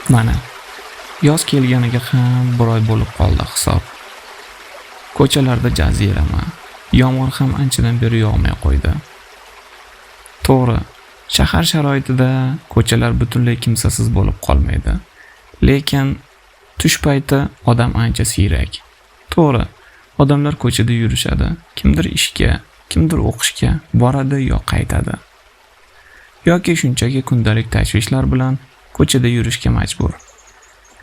Mana, yoz kelganiga ham bir oy bo'lib qoldi hisob. Ko'chalarda jazirama, yomg'ir ham anchadan beri yog'may qo'ydi. To'g'ri, shahar sharoitida ko'chalar butunlay kimsasiz bo'lib qolmaydi. Lekin tush payti odam ancha siyrak. To'g'ri, odamlar ko'chada yurishadi. Kimdir ishga, kimdir o'qishga boradi yo qaytadi. Yoki shunchaki kundalik tashvishlar bilan ko'chada yurishga majbur.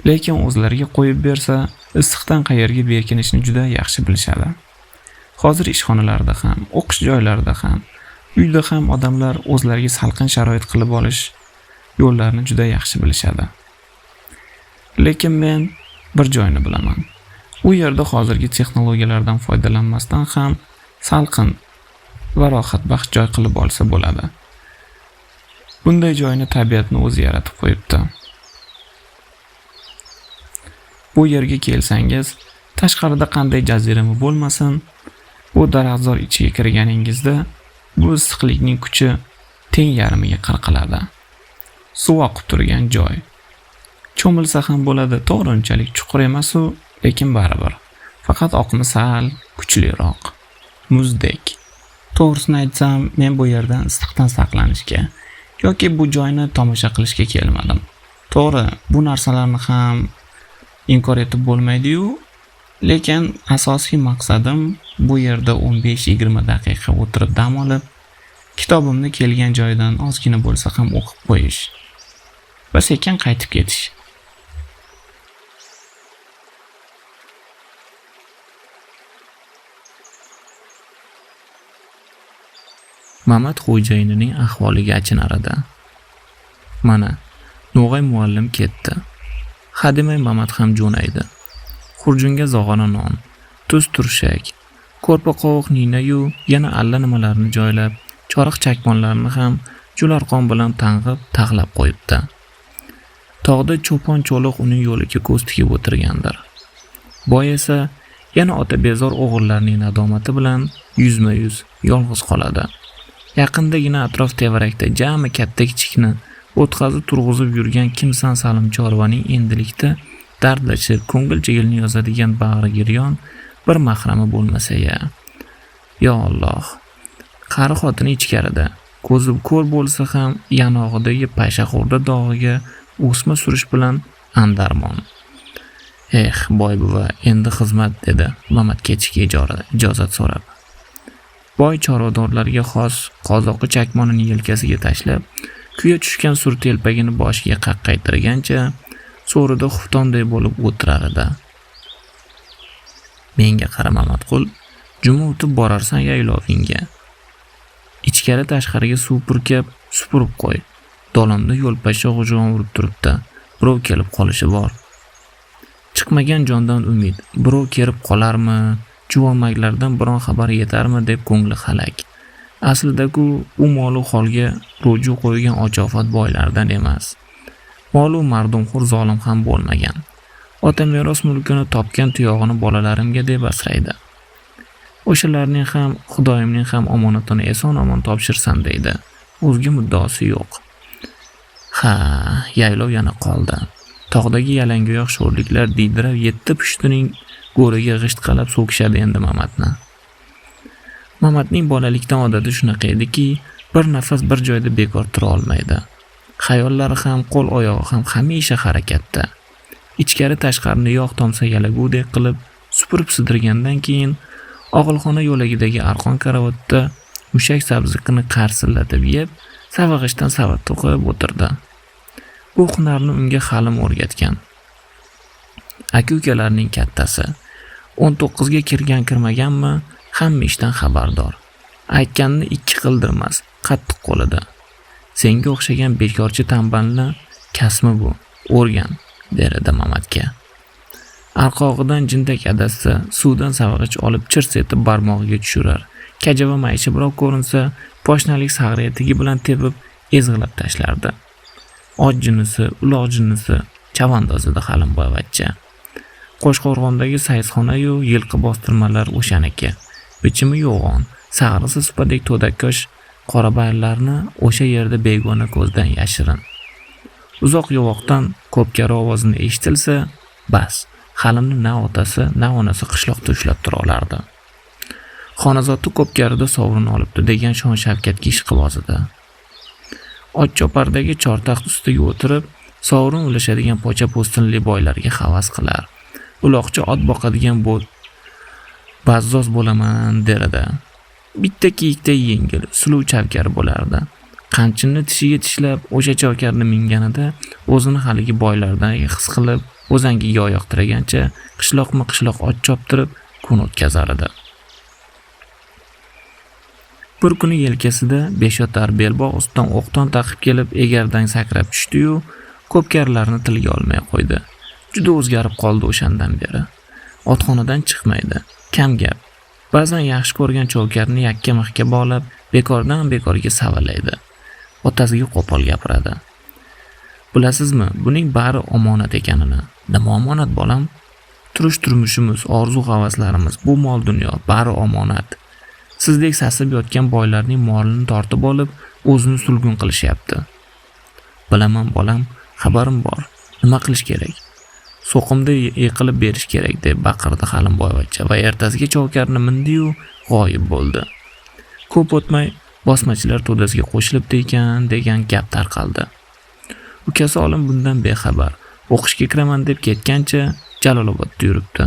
Lekin o'zlariga qo'yib bersa, issiqdan qayerga berkinishni juda yaxshi bilishadi. Hozir ishxonalarda ham, o'qish joylarida ham, uyda ham odamlar o'zlariga salqin sharoit qilib olish yo'llarini juda yaxshi bilishadi. Lekin men bir joyni bilaman. U yerda hozirgi texnologiyalardan foydalanmasdan ham salqin va rohatbaxsh joy qilib olsa bo'ladi. Bunday joyni tabiatni o'zi yaratib qo'yibdi. Bu yerga kelsangiz, tashqarida qanday jazirama bo'lmasin, bu daraxtzor ichiga kirganingizda bu issiqlikning kuchi teng yarmiga qirqiladi. Suv oqib turgan joy. Cho'milsa ham bo'ladi, to'g'ri unchalik chuqur emas-u, lekin baribir. Faqat oqimi sal kuchliroq. Muzdek. To'g'risini aytsam, men bu yerdan issiqdan saqlanishga yoki bu joyni tomosha qilishga kelmadim. To'g'ri, bu narsalarni ham inkor etib bo'lmaydi-yu, lekin asosiy maqsadim bu yerda 15-20 daqiqa o'tirib dam olib, kitobimni kelgan joyidan ozgina bo'lsa ham o'qib qo'yish va sekin qaytib ketish. Mamat xo'jayinining ahvoliga achinar edi. Mana, No'g'ay muallim ketdi. Hademay Mamat ham jo'naydi. Xurjunga zog'ora non, tuz turshak, ko'rpa qovoq ninayu yana alla nimalarni joylab, choriq chakmonlarni ham jularqon bilan tang'ib, tag'lab qo'yibdi. Tog'da cho'pon cho'liq uning yo'liga ko'z tikib o'tirgandir. Boy esa yana ota bezor o'g'illarning nadomati bilan yuzma-yuz yolg'iz qoladi. Yaqindagina atrof tevarakda jami katta kichikni o'tqazib turg'izib yurgan kimsan Salim chorvaning endilikda dardlashib ko'ngil chigilini yozadigan bag'ri giryon bir mahrami bo'lmasa-ya. Yo Alloh. Qari xotini ichkarida, ko'zi ko'r bo'lsa ham yanog'idagi pashaxo'rda dog'iga o'sma surish bilan andarmon. Eh, boy buva, endi xizmat, dedi Mamat ketishga ijozat so'rab. Boy chorvadorlarga xos qozoqi chakmonini yelkasiga tashlab, kuya tushgan sur telpagini boshiga qaqqaytirgancha so'rida xuftonday bo'lib o'tirar edi. Menga qara Mamatqul, juma o'tib borarsan yaylovingga. Ichkari tashqariga suv purkab, supurib qo'y. Dolonda yo'lpasha g'ujg'on urib turibdi. Birov kelib qolishi bor. Chiqmagan jondan umid, birov kelib qolarmi, juvonmaklardan biron xabar yetarmi deb ko'ngli halak. Aslida-ku u molu holga ruju qo'ygan ochofat boylardan emas. Molu mardumxo'r zolim ham bo'lmagan. Ota meros mulkini topgan tuyog'ini bolalarimga deb asraydi. O'shalarning ham, Xudoyimning ham omonatini eson-omon topshirsam deydi. O'zga muddaosi yo'q. Ha, yaylov yana qoldi. Tog'dagi yalangoyoq sho'rliklar diydirab 7 pushtining go'riga g'isht qalab so'kishadi endi Mamatni. Mamatning bolalikdan odati shunaqa ediki, bir nafas bir joyda bekor tura olmaydi. Xayollari ham, qo'l oyog'i ham hamisha harakatda. Ichkari tashqarini yog' tomsa yalagudek qilib supurib sidirgandan keyin og'ilxona yo'lagidagi arqon karavotda mushak sabziqini qarsillatib yeb, savag'ishdan savat to'qib o'tirdi. Bu hunarni unga Halim o'rgatgan. Aka-ukalarning kattasi. 19 ga kirgan kirmaganmi, hamma ishdan xabardor. Aytganini ikki qildirmas, qattiq qo'lida. Senga o'xshagan bekorchi tanbalni kasmi bu, o'rgan, der edi Mamatga. Arqog'idan jindak adashsa, suvdan savag'ich olib chirs etib barmog'iga tushirar. Kajava mayishibroq ko'rinsa, poshnalik sag'ri etigi bilan tepib ezg'ilab tashlardi. Ot jinisi, uloq jinisi chavandoz edi Halim boyvachcha. Qo'shqo'rg'ondagi sayzxona-yu yilqi bostirmalar o'shaniki. Bichimi yo'g'on, sag'risi supadek to'dakosh qorabayirlarni o'sha yerda begona ko'zdan yashirin. Uzoq yovoqdan ko'pkari ovozini eshitilsa, bas, Halimni na otasi, na onasi qishloqda ushlab tura olardi. Xonazoti ko'pkarida sovrin olibdi degan shon shavkatga ishqiboz edi. Ot chopardagi chortaxt ustiga o'tirib, sovrin ulashadigan pocha po'stinli boylarga havas qilar. Uloqchi ot boqadigan bazzoz bo'laman der edi. Bitta kiyikday yengil, suluv chavkar bo'lardi. Qamchini tishiga tishlab, o'sha chavkarni minganida o'zini haligi boylardan his qilib, o'zangiga oyoq tiragancha qishloqma-qishloq ot choptirib kun o'tkazar edi. Bir kuni yelkasida beshotar belbog' ustidan o'qton taqib kelib, egardan sakrab tushdi-yu, ko'pkarlarni tilga olmay qo'ydi. Juda o'zgarib qoldi o'shandan beri. Otxonadan chiqmaydi, kam gap. Ba'zan yaxshi ko'rgan chovkarni yakka mixga bog'lab, bekordan bekorga savalaydi. Otasiga qo'pol gapiradi. Bilasizmi, buning bari omonat ekanini. Nima omonat, bolam? Turish turmushimiz, orzu havaslarimiz, bu mol dunyo bari omonat. Sizdek sasib yotgan boylarning molini tortib olib, o'zini sulgun qilishyapti. Bilaman, bolam, xabarim bor. Nima qilish kerak? So'qimda yiqilib berish kerak, deb baqirdi Halim boyvachcha va ertasiga chovkarni mindi-yu g'oyib bo'ldi. Ko'p o'tmay bosmachilar to'dasiga qo'shilibdi ekan degan gap tarqaldi. Ukasi Olim bundan bexabar. O'qishga kiraman deb ketgancha Jalolobodda yuribdi.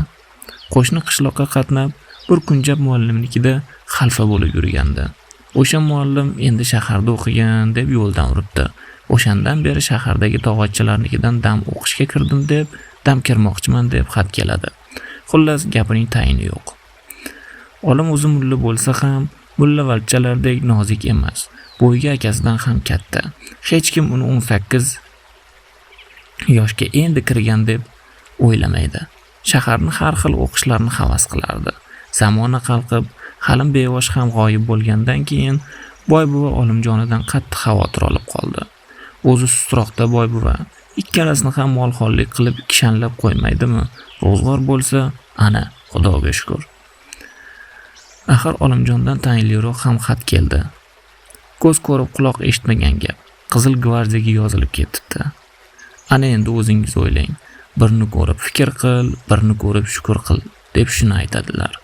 Qo'shni qishloqqa qatnab, bir kunjab muallimnikida xalfa bo'lib yurgandi. O'sha muallim endi shaharda o'qigan deb yo'ldan uribdi. O'shandan beri shahardagi tog'otchilarnikidan dam o'qishga kirdim deb, dam kirmoqchiman deb xat keladi. Xullas, gapining tayini yo'q. Olim o'zi mulla bo'lsa ham, mulla valchalardek nozik emas. Bo'yga akasidan ham katta. Hech kim uni 18 yoshga endi kirgan deb o'ylamaydi. Shaharni har xil o'qishlarni havas qilardi. Zamona qalqib, Halim bevosh ham g'oyib bo'lgandan keyin boybuva Olimjonidan qattiq xavotir olib qoldi. O'zi sustroqda boybuva, ikkalasini ham molxonlik qilib kishanlab qo'ymaydimi? Ro'zg'or bo'lsa, ana, Xudoga shukr. Axir Olimjondan tayinliroq ham xat keldi. Ko'z ko'rib quloq eshitmagan gap. Qizil gvardiyaga yozilib ketibdi. Ana endi o'zingiz o'ylang. Birni ko'rib fikr qil, birni ko'rib shukr qil deb shuni aytadilar.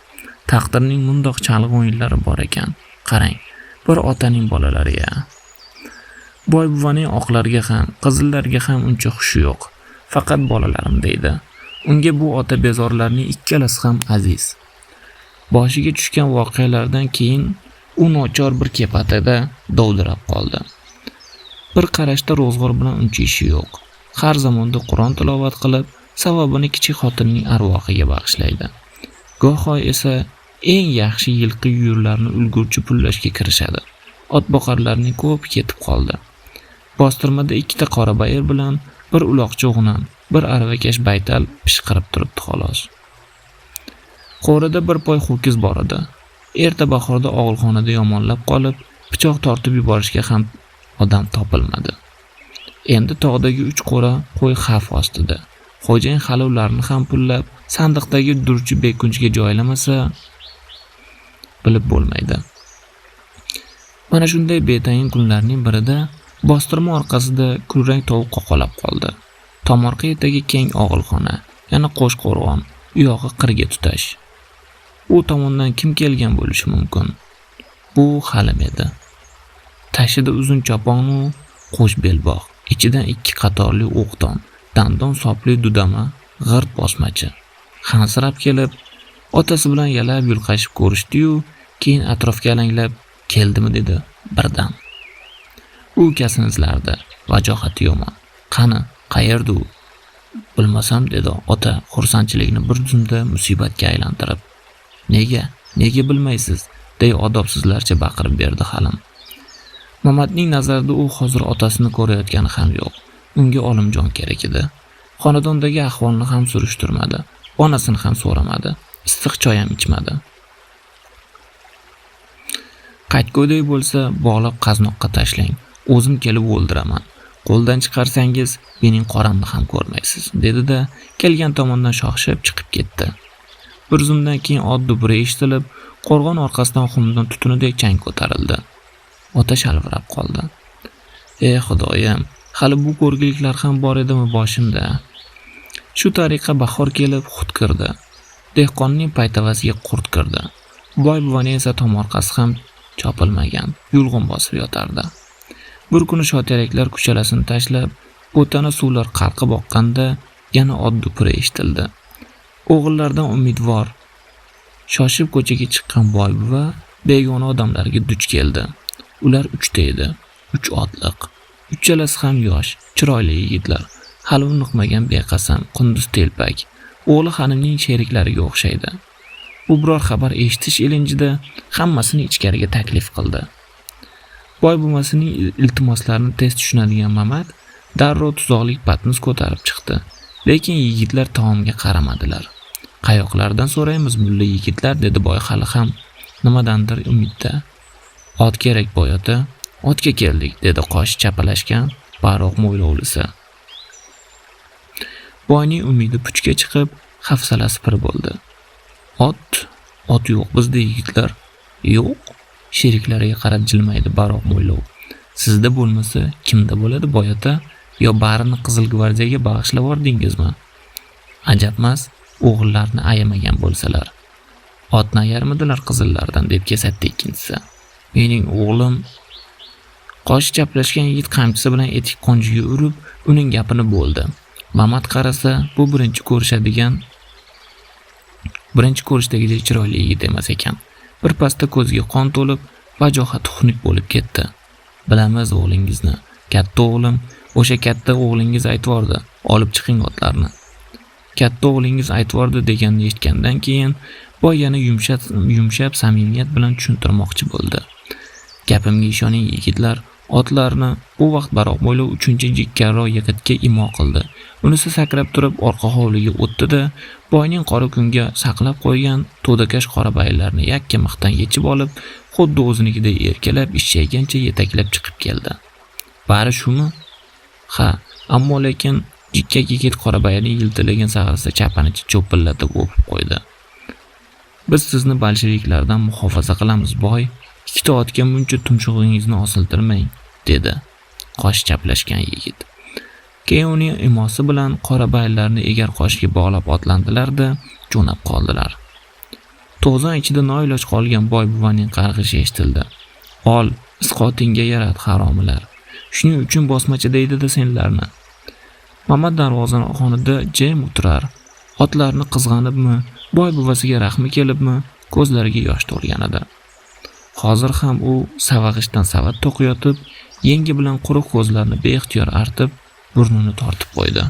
Taqdirning mundoq chalg'i o'yinlari bor ekan. Qarang, bir otaning bolalari-ya. Boybuvaning oqlarga ham, qizillarga ham uncha hushi yo'q. Faqat bolalarim deydi. Unga bu ota bezorlarning ikkalasi ham aziz. Boshiga tushgan voqealardan keyin u nochor bir kepatada dovdirab qoldi. Bir qarashda ro'zg'or bilan uncha ishi yo'q. Har zamonda Qur'on tilovat qilib, savobini kichik xotinning arvohiga bag'ishlaydi. Goho esa eng yaxshi yilqi uyurlarni ulgurchi pullashga kirishadi. Otboqarlarning ko'pi ketib qoldi. Bostirmada ikkita qorabayir bilan bir uloqchi o'g'nan, bir aravakash baytal pishqirib turibdi xolos. Qo'rida bir poy ho'kiz bor edi. Erta bahorda og'ilxonada yomonlab qolib, pichoq tortib yuborishga ham odam topilmadi. Endi tog'dagi 3 qo'ra qo'y xavf ostida. Xo'jayin hali ularni ham pullab, sandiqdagi durchi bekunchga joylamasa bilib bo'lmaydi. Mana shunday betayin kunlarning birida bostirma orqasida kulrang tovuq qoqolab qoldi. Tomorqa etagi keng og'ilxona, yana qo'sh qo'rg'on, u yog'i qirga tutash. U tomondan kim kelgan bo'lishi mumkin? Bu Halim edi. Tashida uzun choponu qo'sh belbog', ichidan 2 qatorli o'qdon, dandon sopli dudama, g'irt bosmachi. Hansirab kelib, otasi bilan yalab yulqashib ko'rishdi-yu, keyin atrofga alanglab, keldimi dedi birdan. U ukasini izlardi, vajohati yomon. Qani, qayerda u? Bilmasam, dedi ota xursandchilikni bir zumda musibatga aylantirib. Nega? Nega bilmaysiz? Deya odobsizlarcha baqirib berdi Halim. Mamatning nazarida u hozir otasini ko'rayotgani ham yo'q. Unga Olimjon kerak edi. Xonadondagi ahvolni ham surishtirmadi, onasini ham so'ramadi, issiq choy ham ichmadi. Qaytguday bo'lsa, bog'lab qaznoqqa tashlang. O'zim kelib o'ldiraman. Qo'ldan chiqarsangiz, mening qoramni ham ko'rmaysiz, dedi-da, kelgan tomondan shoshib chiqib ketdi. Bir zumdan keyin ot duburi eshitilib, qo'rg'on orqasidan xumdan tutunidek chang ko'tarildi. Ota shalvirab qoldi. Ey Xudoyim, Hali bu ko'rgiliklar ham bor edimi boshimda? Shu tariqa bahor kelib hut kirdi. Dehqonning paytavasiga qurt kirdi. Boy buvaning esa tomorqasi ham chopilmagan, yulg'un bosib yotardi. Bir kuni shoteraklar kuchalasini tashlab, bo'tani suvlar qalqib oqqanda yana ot dupuri eshitildi. O'g'illardan umidvor, shoshib ko'chaga chiqqan boy buva begona odamlarga duch keldi. Ular uchta edi, 3 otliq. Uchalasi ham yosh, chiroyli yigitlar. Hali uniqmagan beqasam, qunduz telpak. O'g'li xonimning sheriklariga o'xshaydi. U biror xabar eshitish ilinjida hammasini ichkariga taklif qildi. Boy buvasining iltimoslarini tez tushunadigan Mamat darrov tuzoqlik patnis ko'tarib chiqdi. Lekin yigitlar taomga qaramadilar. Qayoqlardan so'raymiz mulla yigitlar, dedi boy hali ham nimadandir umidda. Ot kerak boy ota, otga keldik, dedi qoshi chapalashgan baroq mo'ylovlisi. Boyning umidi puchga chiqib, hafsalasi pir bo'ldi. Ot yo'q bizda yigitlar. Yo'q, sheriklariga qarab jilmaydi baroq mo'ylov. Sizda bo'lmasa kimda bo'ladi boy ota? Yo barini Qizil gvardiyaga bag'ishlab yubordingizmi? Ajabmas, o'g'illarni ayamagan bo'lsalar. Otni ayarmidilar qizillardan, deb kesatdi ikkinchisi. Mening o'g'lim. Qoshi chaplashgan yigit qamchisi bilan etik qo'njiga urib, uning gapini bo'ldi. Mamat qarasa, bu birinchi ko'rishdagidek chiroyli yigit emas ekan. Bir pasda ko'ziga qon to'lib, vajohati xunuk bo'lib ketdi. Bilamiz o'g'lingizni. Katta o'g'lim, o'sha katta o'g'lingiz aytvordi, olib chiqing otlarni. Katta o'g'lingiz aytvordi deganni eshitgandan keyin boy yana yumshab samimiyat bilan tushuntirmoqchi bo'ldi. Gapimga ishoning yigitlar, otlarni bu vaqt baroq mo'ylov uchinchi jikkarroq yigitga imo qildi. Unisi sakrab turib orqa hovliga o'tdi-da, boyning qora kunga saqlab qo'ygan to'dakash qora baylarni yakka mixdan yechib olib, xuddi o'zinikiday erkalab ishshaygancha yetaklab chiqib keldi. Bari shumi? Ha, ammo lekin jikkak yigit qora baylarning yiltillagan sag'risida chapanicha cho'pillatib o'pib qo'ydi. Biz sizni bolsheviklardan muhofaza qilamiz, boy. Ikkita otga muncha tumshug'ingizni osiltirmang, dedi qosh chaplashgan yigit. Keyin uning imosi bilan qora baylarni egar qoshiga bog'lab otlandilar-da, jo'nab qoldilar. To'zon ichida noiloj qolgan boy buvaning qarg'ishi eshitildi. Ol, isqotingga yarat haromilar. Shuning uchun bosmachi deydi-da senlarni. Mamat darvozaxonada jim o'tirar. Otlarni qizg'anibmi, boy buvasiga rahmi kelibmi, ko'zlariga yosh to'lgan edi. Hozir ham u savag'ishdan savat to'qiyotib, yengi bilan quruq ko'zlarini beixtiyor artib, burnini tortib qo'ydi.